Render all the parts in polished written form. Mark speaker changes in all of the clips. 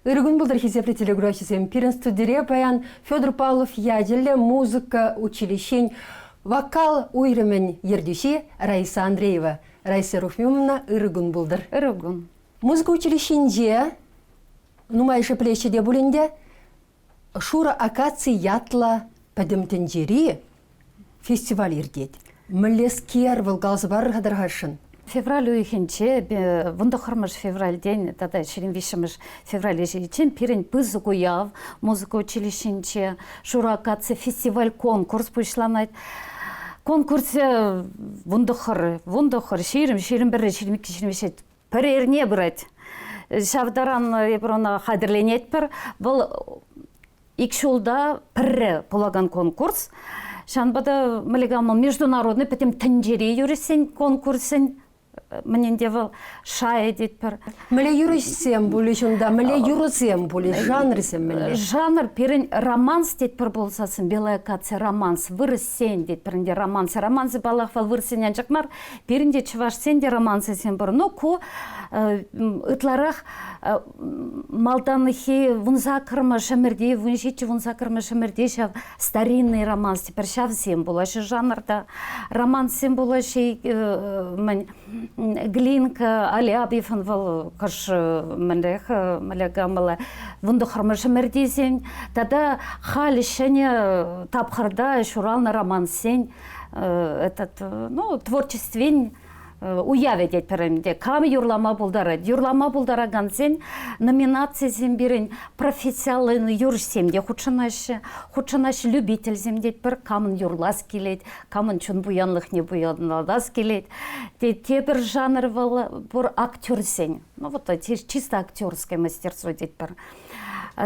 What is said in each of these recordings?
Speaker 1: Ырӑ кун пултӑр, хисеплӗ телекураҫӑсем. Пирӗн студире паян Федор Павлов ячӗллӗ музыка училищин вокал уйрӑмӗн ертӳҫи Раиса Андреева. Раиса Рухмимовна, ырӑ кун пултӑр.
Speaker 2: Ырӑ кун.
Speaker 1: Музыка училищинче нумайӑшӗ пӗлеҫҫӗ те пулин те Шурӑ акаци ятлӑ пӗтӗм тӗнчери фестиваль иртет. Мӗнлескер вӑл каласа парӑр-ха тархасшӑн.
Speaker 2: Февраль уйӑхӗнче, 19 февральтен тата 23 февраль ҫитиччен пирӗн пысӑк уяв музыка училищинче Шурӑ акаци фестиваль-конкурс пуҫланать. Конкурсӗ 19, 19, 20, 21, 22, 23 пӗр эрне пырать. Ҫав таран эпир ӑна хатӗрленетпӗр. Вӑл ик ҫулта пӗрре пулакан конкурс. Ҫавӑнпа та мӗнле международный пӗтӗм тӗнчери юристсен конкурсӗн мӗнӗнте вӑл шайӗ тетпӗр.
Speaker 1: Мӗнле юрӑҫсем пулӗҫ унта, мӗнле юрӑсем пулӗҫ, жанрсем мӗнле?
Speaker 2: Жанр пирӗн романс тетпӗр пулсассӑн, Белая акация романс, вырӑссен тетпӗр ӗнтӗ романс. Романсӗ паллах вӑл вырӑссен анчах мар, Пирӗн те чӑвашсен те романсӗсем пур. Но ку ытларах малтанхи 18-мӗш ӗмӗрти, 17-18 ӗмӗрти ҫав старинный романс тепӗр ҫавсем пулаҫҫӗ жанрта. Романссем пулаҫҫӗ мӗн Глинка Алябьевӑн вӑл кӑш мӗнрех мӗнле камӑлла 19-мӗш ӗмӗртисен тата халь ҫӗнӗ тапхӑрта ҫуралнӑ романссен этот, ну, творчествин уявӗ тетпӗр ӗнтӗ. Кам юрлама пултарать? Юрлама пултаракансен номинацисем пирӗн профессионаллӑ юрӑҫсем те хутшӑнаҫҫӗ. Хутшӑнаҫҫӗ любительсем тетпӗр. Камӑн юрлас килет, камӑн чун пуянлӑхне пуянлатас килет. Тепӗр жанр вӑл пур актерсен. Ну вот чисто актерское мастерство тетпӗр.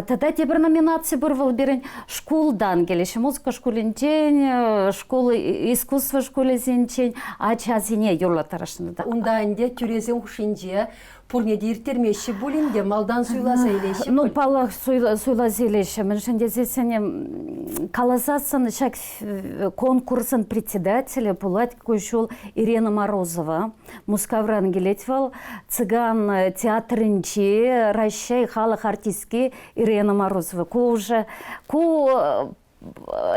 Speaker 2: Тата тепӗр номинаци пур вӑл пирӗн шкултан килеҫҫӗ. Музыка шкулӗнчен, школа искусство шкулӗсенчен ачасене юрлаттарасшӑн.
Speaker 1: Унта ӗнтӗ тӳресем хушшинче пурне те ирттермеҫҫӗ пулин те малтан суйласа илеҫҫӗ.
Speaker 2: Ну, паллах, суйласа илеҫҫӗ. Мӗншӗн тесессӗн каласассӑн ҫак конкурсӑн председателӗ пулать ку ҫул Ирина Морозова. Мускавран килет вӑл. Цыган театрӗнчи Раҫҫей халӑх артистки Ирена Морозова. Ку уже ку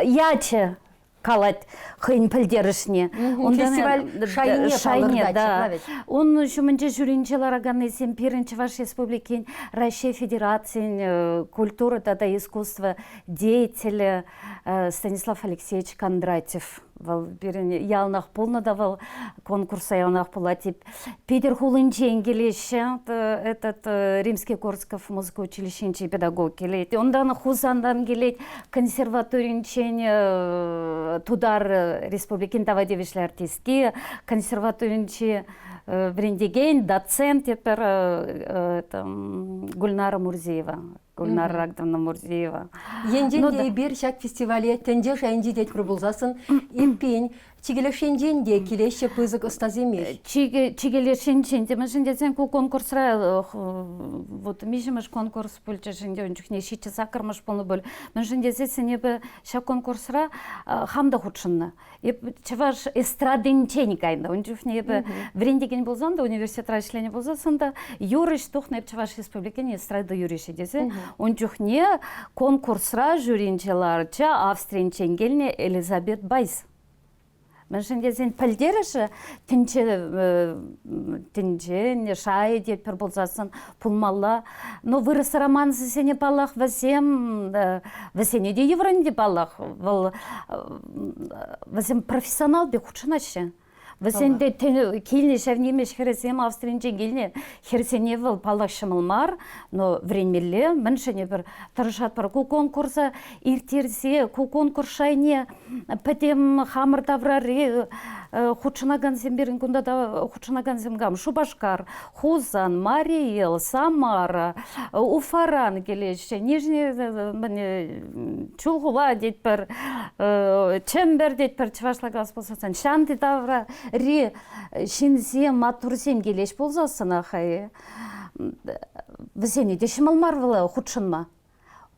Speaker 2: ячӗ калать хӑйӗн пӗлтерӗшне.
Speaker 1: Фестиваль шайне, шайне да.
Speaker 2: Ун ҫумӗнче жюринче лараканнисем пирӗн Чӑваш Республикин Раҫҫей Федерацийӗн культура тата искусство деятелӗ Станислав Алексеевич Кондратьев. Вӑл пирӗн яланах пулнӑ та вӑл конкурса яланах пулать. Питӗр хулинчен килеҫҫӗ. Этот Римский-Корсков музыка училищинчи педагог килет. Унтан Хусантан килет консерваторинчен Тутар Республикин тава тивӗҫлӗ артистки, консерваторинчи вӗрентекен, доцент тепӗр Гульнара Мурзиева. Гульнара Рагдовна Мурзиева.
Speaker 1: Енчен те эпир ҫак фестивале тӗнче шайӗнчи тетпӗр пулсассӑн, эппин, чикӗ енчен те килеҫҫӗ пысӑк ӑстасемех.
Speaker 2: Чикӗ леш енчен те, мӗншӗн тесен ку конкурсра вот миҫемӗш конкурс пулчӗ ӗнтӗ ун чухне 7-8-мӗш пулнӑ пуль. Мӗншӗн тесессӗн эпӗ ҫак конкурсра хам та хутшӑннӑ. Эп чӑваш эстрадинчен кайнӑ. Ун чухне эпӗ вӗрентекен пулсан та, университетра ӗҫленӗ пулсассӑн та юрӑҫ тухнӑ эп Чӑваш Республикин эстрада юрӑҫи тесе. Ун чухне конкурсра жюринче ларчӗ Австринчен килнӗ Элизабет Байс. Мӗншӗн тесен пӗлтерӗшӗ тӗнче тӗнчен шайӗ те пӗр пулсассӑн пулмалла. Но вырӑс романсӗсене паллах вӗсем вӗсене те йывӑр ӗнтӗ паллах. Вӑл вӗсем профессионал пек хутшӑнаҫҫӗ. Вӗсен те килнӗ ҫав нимӗҫ хӗрӗсем Австринчен килнӗ хӗрсене вӑл паллах ҫӑмӑл мар, но вӗренмелле. Мӗншӗн эпир тӑрӑшатпӑр ку конкурса ирттерсе, ку конкурс шайне пӗтӗм хамӑр таврари хутшӑнакансем пирӗн кунта та хутшӑнакансем кам? Шупашкар, Хусан, Мари Эл, Самара, Уфаран килеҫҫӗ, Нижний Чулхула тетпӗр, Чӗмпӗр тетпӗр чӑвашла калас пулсассӑн. Ҫанти таврари ҫынсем, маттурсем килеҫ пулсассӑнах вӗсене те ҫӑмӑл мар вӑл хутшӑнма.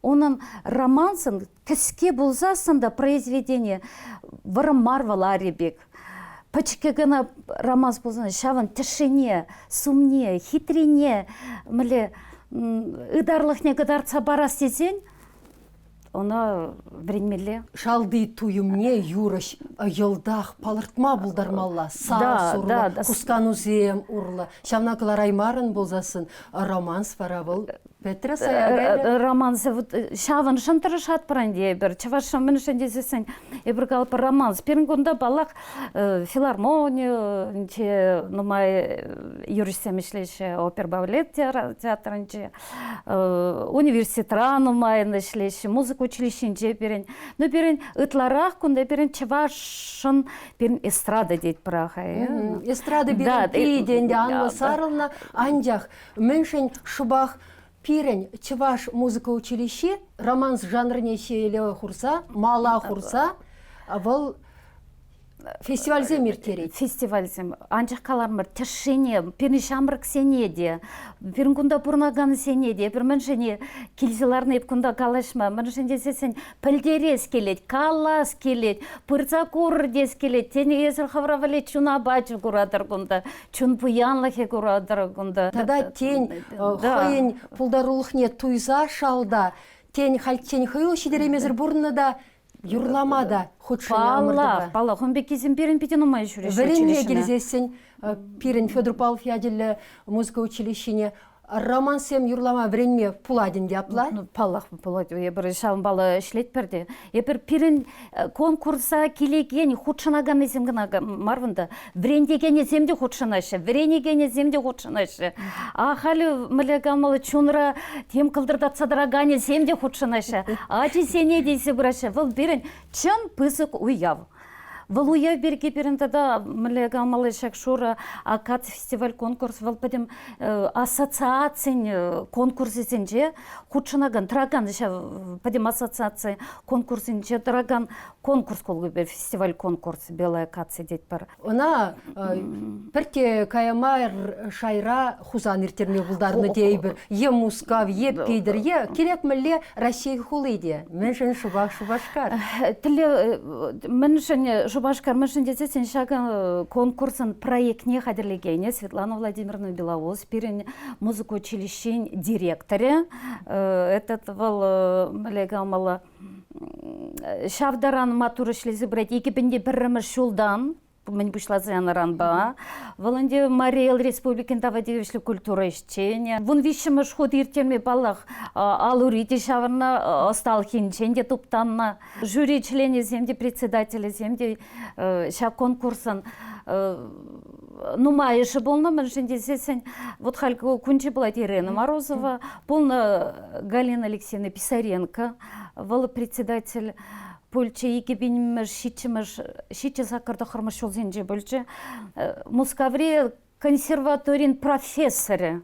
Speaker 2: Унӑн романсӑн кӗске пулсассӑн та произведени вӑрӑм мар вӑл ари пек. Пӗчӗккӗ кӑна романс пулсан ҫавӑн тӗшшине, сумне, хитрине мӗнле. ытарлӑхне кӑтартса парас тесен ӑна вӗренмелле.
Speaker 1: Шалти туйӑмне юрӑҫ йӑлтах палӑртма пултармалла. Сас урлӑ, хусканусем урлӑ. Ҫавна кӑлараймарӑн пулсассӑн романс вара вӑл пӗтрӗ сая кайрӗ.
Speaker 2: Романс ҫавӑншӑн тӑрӑшатпӑр ӗнтӗ эпир. Чӑвашшӑн мӗншӗн тесессӗн эпир калӑпӑр романс. Пирӗн кунта, паллах, филармонинче нумай юрӑҫсем ӗҫлеҫҫӗ, опера-балет театрӗнче. Университетра нумайӑн ӗҫлеҫҫӗ, музыка училищинче пирӗн. Ну, пирӗн ытларах кунта пирӗн чӑвашшӑн пирӗн эстрада тетпӗр
Speaker 1: Эстрада пирӗн питӗ ӗнтӗ анлӑ сарӑлнӑ, анчах мӗншӗн шӑпах пирӗн чӑваш музыка училищи романс жанрне ҫиеле хурса, мала хурса вӑл Фестивальсем ирттерет.
Speaker 2: Фестивальсем. Анчах калармӑр, тӗшшине, пирӗн ҫамрӑксене те, пирӗн кунта пурӑнакансене те, эпир мӗншӗн килсе ларнӑ эп кунта калаҫма, мӗншӗн тесессӗн пӗлтерес килет, калас килет, пырса курӑр тес килет. Тен, эсир хӑвӑра валли чун апачӗ куратӑр кунта, чун пуянлӑхӗ куратӑр кунта.
Speaker 1: Тата тен, хӑйӗн пултарулӑхне туйса шалта, тен, хальччен хӑю ҫитереймесӗр пурӑннӑ та Юрлама та хутшӑннӑ
Speaker 2: Паллах, паллах. Ун пеккисем пирӗн питӗ нумай ҫӳреҫҫӗ
Speaker 1: Вӗренме килсессӗн пирӗн Федор Павлов ячӗллӗ музыка училищине романссем юрлама вӗренме пулать ӗнтӗ апла?
Speaker 2: Ну, паллах, пулать. Эпир ҫавӑнпала ӗҫлетпӗр те. Эпир пирӗн конкурса килекен, хутшӑнаканнисем кӑна мар вунта, вӗрентекенӗсем те хутшӑнаҫҫӗ, вӗренекенӗсем те хутшӑнаҫҫӗ. А халӗ мӗнле калмалла, чунра тем кӑлтӑртатса тӑраканӗсем те хутшӑнаҫҫӗ. Ачисене те илсе пыраҫҫӗ. Вӑл пирӗн чӑн пысӑк уяв. Вӑл уяв пирки пирӗн тата мӗнле калмалла ҫак шурӑ акаци фестиваль конкурс вӑл пӗтӗм ассоциацин конкурсӗсенче хутшӑнакан, тӑракан ҫав пӗтӗм ассоциаци конкурсӗнче тӑракан конкурс пулнипе фестиваль конкурс «Белая акация» тетпӗр.
Speaker 1: Ӑна пӗртте кая мар шайра Хусан ирттерме пултарнӑ тейӗпӗр. Е Мускав, е Питӗр, е кирек мӗнле Раҫҫей хули те. Мӗншӗн шӑпах Шупашкар?
Speaker 2: Тӗллев мӗншӗн Шупашкар, мӗншӗн тесессӗн ҫакӑ конкурсӑн проектне хатӗрлекенӗ Светлана Владимировна Белоус, пирӗн музыка училищин директорӗ. Этот вӑл мӗнле калмалла ҫав таран маттур ӗҫлесе пырать. 2001 ҫултан мӗн пуҫласа янӑранпа. Вӑл ӗнтӗ Мари Эл Республикин тава тивӗҫлӗ культура ӗҫченӗ. 13-мӗш хут ирттерме, паллах, ал-ури те ҫавӑрнӑ, ӑсталӑхӗнчен те туптаннӑ. Жюри членӗсем те, председателӗсем те ҫак конкурсӑн нумайӑшӗ пулнӑ, мӗншӗн тесессӗн вот халь кунче пулать Ирина Морозова, пулнӑ Галина Алексеевна Писаренко, вӑл председатель пулчӗ 2000-мӗш, ҫиччӗмӗш, ҫиччӗ саккӑр тӑххӑрмӗш ҫулсенче пулчӗ. Мускаври консерваторин профессорӗ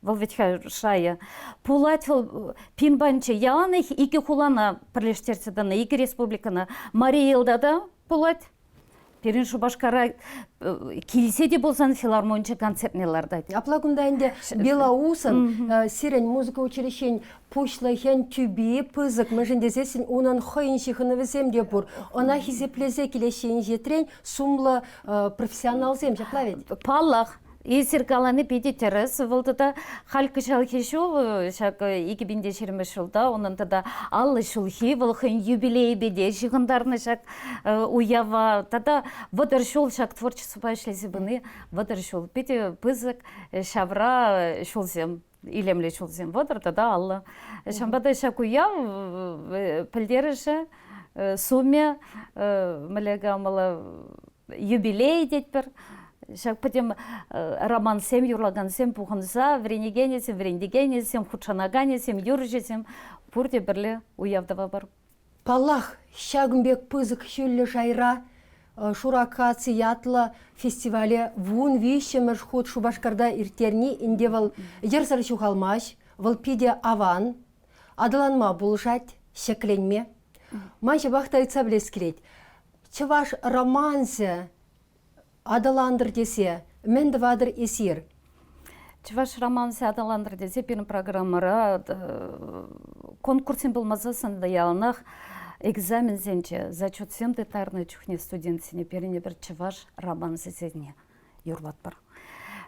Speaker 2: вӑл вӗт-ха шайӗ. Пулать вӑл пин-панче. Яланах икӗ хулана пӗрлештерсе тӑнӑ, икӗ республикӑна. Марий Элта та пулать. Пирӗн Шупашкара килсе те пулсан филармонче концертне лартать.
Speaker 1: Апла кунта ӗнтӗ Белоусӑн сирӗн музыка училищин пуҫлӑхӗн тӳпи пысӑк, мӗншӗн тесессӗн унӑн хӑйӗн ҫыхӑнӑвӗсем те пур. Ӑна хисеплесе килеҫҫӗ инҫетрен сумлӑ профессионалсем, ҫапла ведь?
Speaker 2: Паллах, Эсир калани питӗ тӗрӗс. Вӑл тата халь кӑҫалхи ҫул, ҫак 2020 ҫулта унӑн тата 50 ҫулхи вӑл хӑйӗн юбилейӗпе те ҫыхӑнтарнӑ ҫак уява. Тата 30 ҫул ҫак творчествӑпа ӗҫлесе пыни 30 ҫул. Питӗ пысӑк ҫавра ҫулсем, илемлӗ ҫулсем. 30 тата 50. Ҫавӑнпа та ҫак уяв пӗлтерӗшӗ, сумӗ, мӗнле калмалла, юбилей тетпӗр. Ҫак пӗтӗм романсем юрлакансем пухӑнса вӗренекенӗсем, вӗрентекенӗсем, хутшӑнаканӗсем, юрӑҫӑсем пурте пӗрле уяв тӑвӑпӑр.
Speaker 1: Паллах, ҫакӑн пек пысӑк ҫӳллӗ шайра Шуракаци ятлӑ фестивале 13-мӗш хут Шупашкарта ирттерни ӗнтӗ вӑл йӗрсӗр ҫухалмасть, вӑл питӗ аван, аталанма пулӑшать, ҫӗкленме. Ман ҫапах та ыйтса пӗлес килет. Чӑваш романсӗ аталантӑр тесе мӗн тӑватӑр эсир?
Speaker 2: Чӑваш романсӗ аталантӑр тесе пирӗн программӑра конкурссем пулмасассӑн та яланах экзаменсенче зачетсем тыттарнӑ чухне студентсене пирӗн эпир чӑваш романсӗсене юрлатпӑр.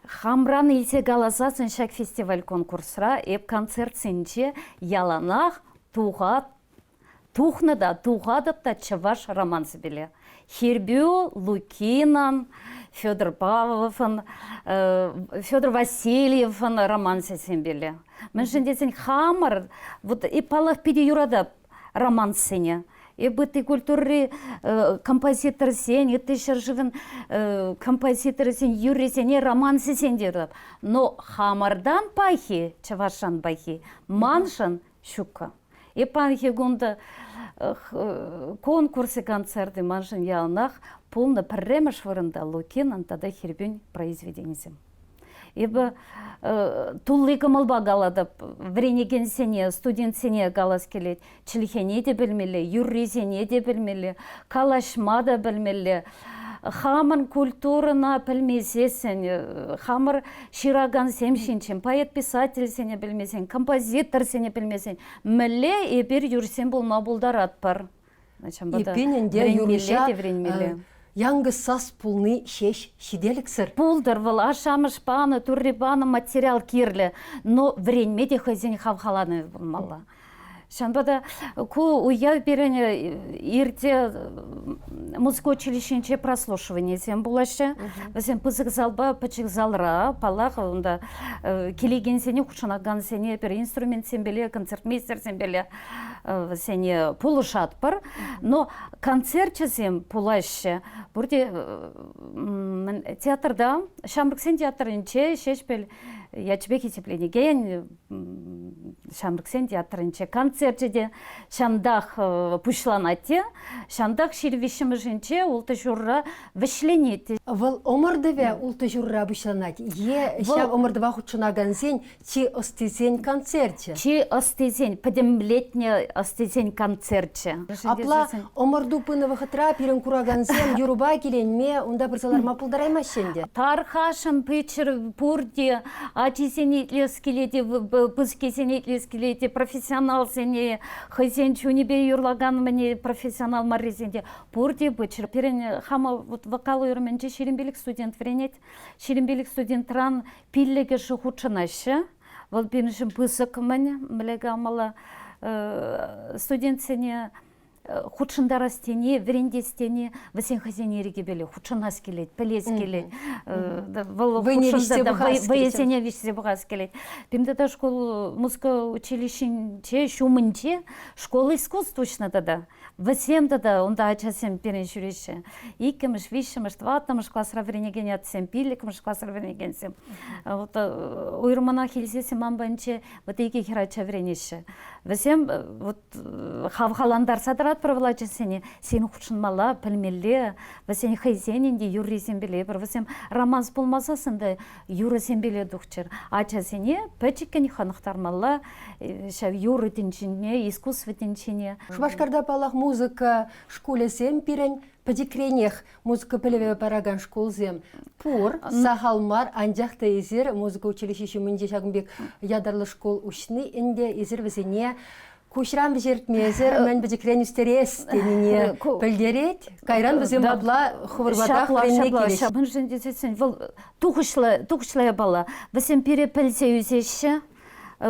Speaker 2: Хамран илсе каласассӑн ҫак фестиваль-конкурсра эп концертсенче яланах тухат тухнӑ та, тухатӑп та чӑваш романсӗпеле. Хирбю Лукинӑн, Федор Павловӑн, Федор Васильевӑн романсӗсемпеле. Мӗншӗн тесен хамӑр, вот и паллах, питӗ юратап романссене. Эп ытти культурӑри композиторсен, ытти ҫӗршывӑн композиторӗсен юррисене романсӗсен те юратап. Но хамӑртан пахи, чӑвашран пахи, маншӑн ҫуккӑ. Эп паянхи кун та конкурсӗ, концерты маншӑн яланах пулнӑ пӗрремӗш вырӑнта Лукинӑн тата Хирпӳн произведенисем. Эпӗ тулли кӑмӑлпа калатӑп, вӗренекенсене, студентсене калас килет. Чӗлхене те пӗлмелле, юррисене те пӗлмелле, калаҫма та пӗлмелле. Хамӑн культурӑна пӗлмесессӗн, хамӑр ҫыракансем ҫинчен, поэт-писательсене пӗлмесен, композиторсене пӗлмесен, мӗнле эпир юрсем пулма пултаратпӑр?
Speaker 1: Эппин ӗнтӗ юрӑҫа вӗренмелле. Янкӑс сас пулни ҫеҫ ҫителӗксӗр.
Speaker 2: Пултӑр вӑл ашшӗ-амӑш панӑ, турри панӑ материал кирлӗ, но вӗренме те хӑйсен хавхаланӑвӗ пулмалла. Ҫавӑнпа та ку уяв пирӗн ирте музыка училищинче прослушиванисем пулаҫҫӗ. Вӗсем пысӑк залпа пӗчӗк залра, паллах, унта килекенсене, хутшӑнакансене пӗр инструментсемпеле, концертмейстерсемпеле вӗсене пулӑшатпӑр. Но концерчӗсем пулаҫҫӗ. Пурте театрта, ҫамрӑксен театрӗнче Ҫеҫпӗл ячӗпе хисепленекен ҫамрӑксен театрӗнче концерчӗ те ҫантах пуҫланать те, ҫантах ҫирвиҫҫӗмӗшӗнче ултӑ ҫурра вӗҫленет.
Speaker 1: Вӑл ӑмӑртӑвӗ ултӑ ҫурра пуҫланать е ҫав ӑмӑртӑва хутшӑнакансен чи ӑстисен концерчӗ?
Speaker 2: Чи ӑстисен, пӗтӗмлетнӗ ӑстисен концерчӗ.
Speaker 1: Апла ӑмӑрту пынӑ вӑхӑтра пирӗн куракансем юрӑпа киленме, унта пырса ларма пултараймаҫҫӗ ӗнтӗ.
Speaker 2: Тархасшӑн пыччӑр пурте, ачисене итлес килет, пысӑккисене итлес килет, профессионалсене, хӑйсен чунӗпе юрлакан мӗне профессионал маррисен те пурте пыччӑр. Пирӗн хама вот вокал уйрӑмӗнче 25 студент вӗренет. 25 студентран пиллӗкӗшӗ хутшӑнаҫҫӗ. Вӑл пирӗншӗн пысӑк мӗн, мӗнле калмалла, студентсене хутшӑнтарас тени, вӗрентес тени вӗсен хӑйсен ирӗкӗпеле хутшӑнас килет, пӗлес килет. Вӑл вӑйӗсене виҫсе пӑхас килет. Пирӗн тата школ музыка училищинче ҫумӗнче школа искусств уҫнӑ тата. Вӗсем тата унта ачасем пирӗн ҫӳреҫҫӗ. Иккӗмӗш, виҫҫӗмӗш, тӑваттӑмӗш класра вӗренекен атьсем, пиллӗкмӗш класра вӗренекенсем. Вот уйрӑммӑнах илсессӗн ман патӗнче вот икӗ хӗрача вӗренеҫҫӗ. Вӗсем вот хавхалантарса тӑратпӑр вӑл ачасене. Сирӗн хутшӑнмалла, пӗлмелле. Вӗсен хӑйсен ӗнтӗ юррисемпеле пӗр вӗсем романс пулмасассӑн та юрӑсемпеле тухчӑр. Ачасене пӗчӗккӗн хӑнӑхтармалла ҫав юрӑ тӗнчине, искусство тӗнчине.
Speaker 1: Шупашкарта, паллах, музыка шкулӗсем пирӗн пӗчӗкренех музыка пӗлӗвӗ паракан шкулсем пур, сахал мар, анчах та эсир музыка училищи ҫумӗнче ҫакӑн пек ятарлӑ шкул уҫни ӗнтӗ эсир вӗсене куҫран вӗҫертмесӗр мӗн пӗчӗкрен ӳстерес тенине пӗлтерет. Кайран вӗсем апла хӑвӑрпатах вӗренме килӗҫ.
Speaker 2: Мӗншӗн тесен вӑл тухӑҫлӑ, тухӑҫлӑ япала. Вӗсем пире пӗлсе ӳсеҫҫӗ,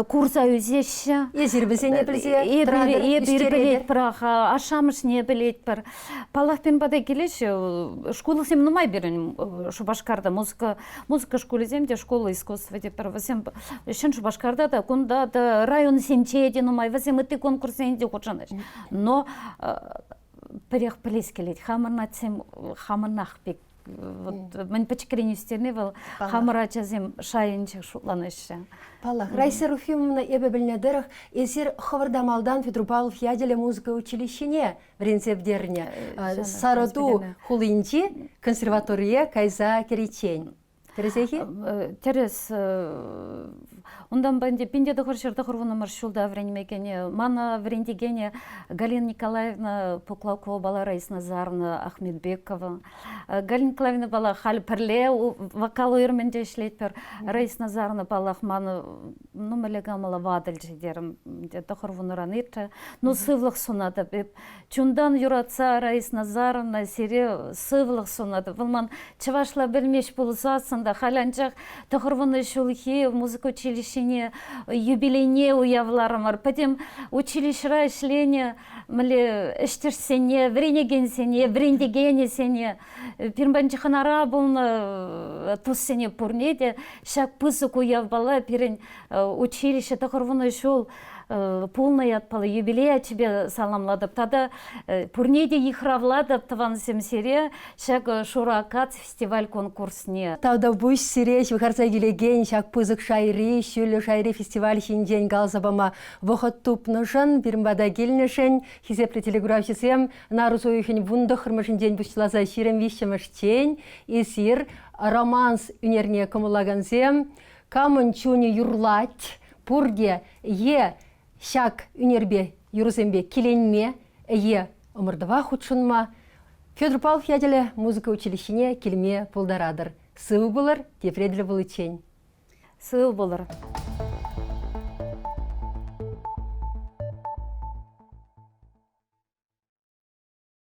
Speaker 2: курса ӳсеҫҫӗ.
Speaker 1: Эсир вӗсене пӗлсе тӑратӑр,
Speaker 2: Эпир пӗлетпӗр, ашшӗ-амӑшне пӗлетпӗр. Паллах, пирӗн пата килеҫҫӗ. Шкулсем нумай пирӗн Шупашкарта. Музыка, музыка шкулӗсем те, школа искусства тетпӗр. Вӗсем Ҫӗн Шупашкарта та, кунта та, районсенче те нумай. Вӗсем ытти конкурссене те хутшӑнаҫҫӗ. Но пӗрех пӗлес килет. Хамӑр атьсем хамӑрнах пек вот мӗн пӗчӗкрен ӳстерни вӑл хамӑр ачасем шайӗнче шутланаҫҫӗ.
Speaker 1: Паллах. Раиса Руфимовна, эпӗ пӗлнӗ тӑрӑх, эсир хӑвӑр та малтан Федор Павлов ячӗллӗ музыка училищине вӗренсе пӗтернӗ. Сарӑту хулинчи консерваторие кайса кӗриччен. Тӗрӗсех-и?
Speaker 2: Тӗрӗс. Унтанпа ӗнтӗ 1990 ҫулта вӗренме кӗнӗ. Мана вӗрентекенӗ Галина Николаевна Пуклакова Раиса Назаровна Ахмедбекова. Галина Николаевна паллах, халь пӗрле вокал уйрӑмӗнче ӗҫлетпӗр. Раиса Назаровна, паллах, ман ну, мӗнле кӑмӑла ватӑлчӗ терӗм. Тӑхӑр вуннӑран иртрӗ. Ну, сывлӑх сунатӑп эп. Чунтан юратса Раиса Назаровна сире сывлӑх сунатӑп. Вӑл ман чӑвашла пӗлмест пулсассӑн та. та халь анчах 90 ҫулхи музыка училищине юбилейне уявларӑмӑр. Пӗтӗм училищӗра ӗҫленӗ мӗнле ӗҫтешсене, вӗренекенсене, вӗрентекенӗсене, пирӗн патӗнче хӑнара пулнӑ туссене пурне те ҫак пысӑк уявпала пирӗн училище 90 ҫул пулнӑ ятпала юбилей ячӗпе саламлатӑп тата пурне те йыхравлатӑп тӑвансем сире ҫак Шурӑ акаци фестиваль конкурсне.
Speaker 1: Тавтапуҫ сире ҫывхарса килекен ҫак пысӑк шайри, ҫӳллӗ шайри фестиваль ҫинчен каласа пама вӑхӑт тупнӑшӑн, пирӗн пата килнӗшӗн. Хисеплӗ телекуравҫӑсем, нарӑс уйӑхӗн 19-мӗшӗнчен пуҫласа 23-мӗшчен эсир романс ӳнерне кӑмӑллакансем камӑн чунӗ юрлать, пурте е ҫак ӳнерпе юрӑсемпе киленме е ӑмӑртӑва хутшӑнма Федор Павлов ячӗллӗ музыка училищине килме пултаратӑр. Сывӑ пулӑр, тепре тӗл пуличчен.
Speaker 2: Сывӑ пулӑр.